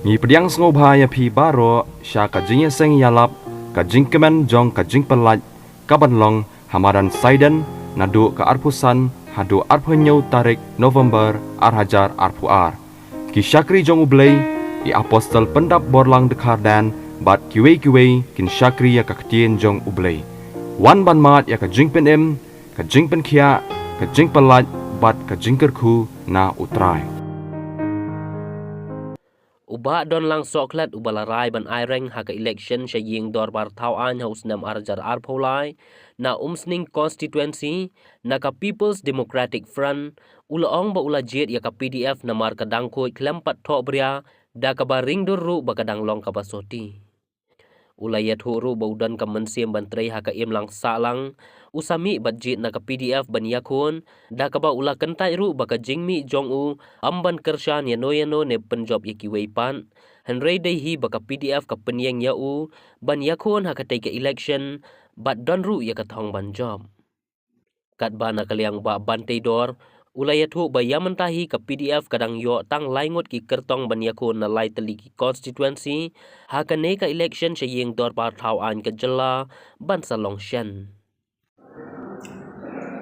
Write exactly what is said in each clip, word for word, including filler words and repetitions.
Ngi pdiang sngewbha ïa phi baroh sha ka jingïaseng ïalap, ka jingkmen jong ka jingpynlait, kaban long ha madan Saiden, naduh ka arphew san haduh arphew hynñiew tarik November ar hajar arphew ar. Ki shakri jong U Blei, i apostol pyndap borlang dkhar dan, bad kiwei kiwei kin shakri ïa ka ktien jong U Blei. Wan ban mad ïa ka jingpynim, ka jingpynkhiah, ka jingpynlait, bad ka jingkyrkhu na U Trai. U Bah Donlang Sohkhlet uba la rai ban aireng ha ka election sha ïing dorbar thaw aiñ ha u snem ar hajar arphew lai na Umsning constituency na ka People's Democratic Front, u la ong ba u la jied ïa ka P D F namar ka dang khuid khlem pat thohbria, da kaba ring dur ruh ba ka dang long kaba soti. U la ïathuh ruh ba u don ka mynsiem ban trei ha ka imlang sahlang, u sa mih bad jied na ka P D F ban ïakhun, da kaba u la kyntait ruh ba ka jingmih jong u ym ban kyrshan ïano ïano ne pynjop ïa kiwei pat. Hynrei dei hi ba ka P D F ka pynïeng ïa u ban ïakhun ha katei ka election, bad don ruh ïa ka thong ban jop. Katba na ka liang Bah Bantei Dor, u la ïathuh ba ïa mynta hi ka P D F ka dang ïoh tang lai ngut ki kyrtong ban ïakhun na lai tylli ki constituency ha kane ka election sha ïing dorbar thaw aiñ ka jylla ban sa long shen.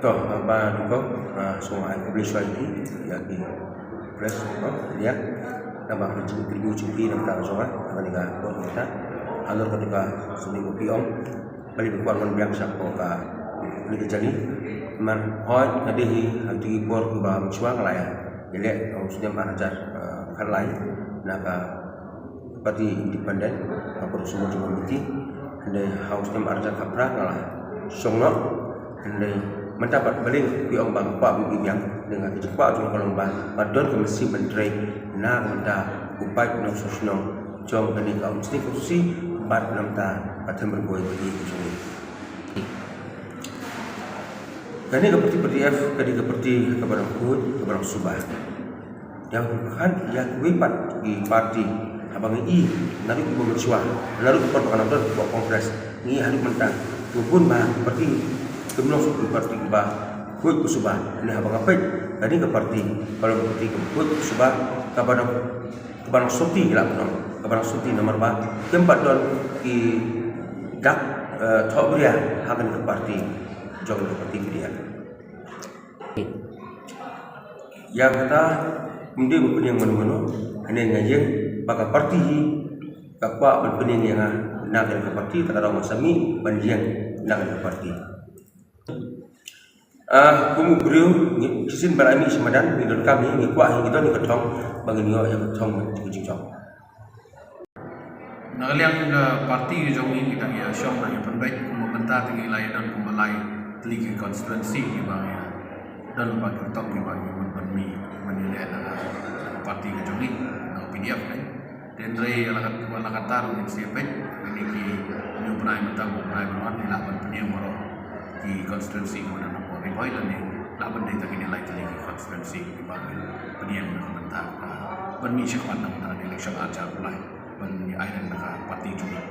To, ba du ko, ah, sngewbha ai khublei shibun ïa ki press, no, ïa. Naba ka jingïatreilang jong phi na ka bynta jong nga, ha kane ka por mynta. Halor kata ka sngewbha phi ong. Balei ba kwah ban biang sha ko ka, kane ka jani. Namar hooid nga dei hi ha kito ki por kiba mynshuwa nga la ïaleh ha u snem ar hajar, eh, khatlai na ka party independent, ka por sumar jong ka miti. Hynrei ha u snem ar hajar khatphra nga la shong noh. Hynrei mynta pat balei phi ong ba nga kwah ban biang, hynrei ka jingkwah jong nga ka long ba, ba don ka mynsiem ban trei na ka bynta u paid nongshong shnong jong kane ka Umsning constituency, bad na ka bynta ka Them Ri Bhoi ka jong ngi. Kane ka party P D F, kane ka party kaba dang khuid, kaba dang suba. Ïa kaba khan, ïa kiwei pat ki party, haba ngi i, naduh kiba mynshuwa, naduh kiba ka nang don, kiba Congress, ngi i haduh mynta, kiba bun ba party, kim long shuh ki party kiba khuid ba suba, hynrei haba nga peit, kane ka party, ka long ka party kaba khuid ba suba, kaba dang kaba dang soti ngi lah ban ong, kaba dang soti namar ba kim pat don ki dak, eh, thohbria ha kane ka party jong ka party P D F. Ïa kata, ym dei ban pynïeng mano mano, hynrei nga ïeng ba ka party hi ka kwah ban pynïeng ïa nga na kane ka party, kata ka daw nga sa mih ban ïeng na kane ka party. Ah, kum u briew, ngi, shisien ba la mih sha madan, ngi donkam hi, ngi kwah hi, ngi don hi ka thong, ba ngin ïoh ïa ka thong ka jingjop. Na ka liang ka party ka jong ngi, ngi dang ïa shong, dang ïa pynbeit, kumba mynta te ngi la ïa don kumba lai tylli ki constituency kiba ngi ïa don ba ki thong kiba ngi mut ban mih, ban ïaleh na ka party ka jong ngi, na ka P D F ka. Te hynrei la kat, la katta ruh ngin sa peit, kine ki, une u bnai mynta, u bnai ban wan, ngi lah ban pynïeng baroh ki constituency kiba don hapoh Ri Bhoi lane lah ban dei tang kine lai tylli ki constituency kiba ngi pynïeng na ka bynta, ah, ban mih shakhmat na ka bynta ka election ar hajar arphew lai ban ïa aireng na ka party jong ngi.